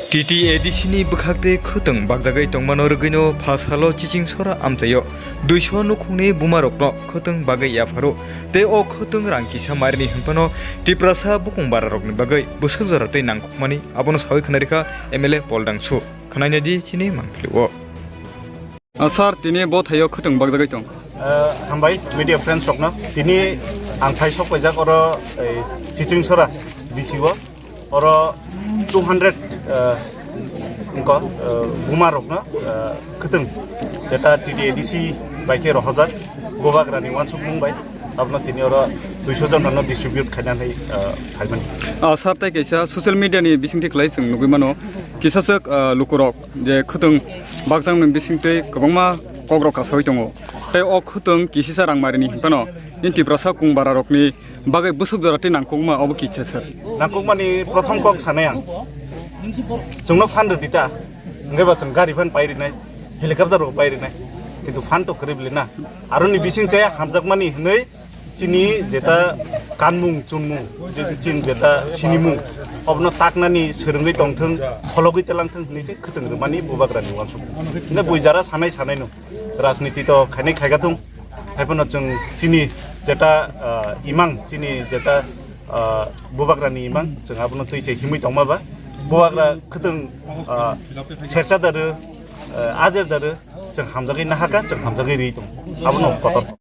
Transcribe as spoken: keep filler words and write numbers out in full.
T T A D C ni bwkhaktwi khwtwng bakjagwi tongmano rwgwino pha salo Chichingsora amchaio duiso nukhungni bumarokno khwtwng bagwi yapharo, tei o khwtwng rang kisa marini hwnphano Tiprasa bukung bararokni bagwi bwswk jora tei nangkukmani, abono sawi khwnarikha M L A Paul Dangsu. Khwnainadi chini mangpilio. Ah, sir, tini bo thaio khwtwng bakjagwi tong. Ah, hambai media friends rokno. Tini ang phai sok paijak oro, ei, Chichingsora B C O. Oro two hundred, ah, wngkha, ah, buma rokno, ah, khwtwng, jeta T T A D C bai khe rohorjak, bubagrani uansukmung bai. Abono tini oro duiso jon rokno distribute khainani, ah, phaimani. Ah, sir, tei kaisa social media ni bisingtwi khlai chwng nugwi mano, kisa swk, ah, lukurok je khwtwng bakjakmani bisingtwi kwbangma kokrok kasawi tongo. Tei o khwtwng kisisa rangmarini hinphano nini Tiprasa kung bararokni bagwi bwswk jora tei nangkukma obo kisa sir. Nangkukmani prothom kok sanai ang. Chwngno phan rwdi ta, hwnkhe ba chwng gari phan pai rinai, helicopter bo pai rinai, kintu phan to kwrwi bwle na. Aroni bising se hamjakmani hwnwi chini jeta kanmung chunmung, je chin jeta sinimung, obono taknani swrwngwi tongthwng, khologwi telangthwng hwnwi se khwtwng rwmani bubagrani uansuk. Hwnwi bui jara sanai sanai no rajniti to khainai khaika thung. Haiphano chwng chini jeta, ah, imang, chini jeta, ah, bubagrani imang, chwng abono twi se himwi tongma ba. Bubagra khwtwng, ah, sersa da rw, ah, ajer da rw, chwng hamjagwi nahaka, chwng hamjagwi ri tong. Abono kotor.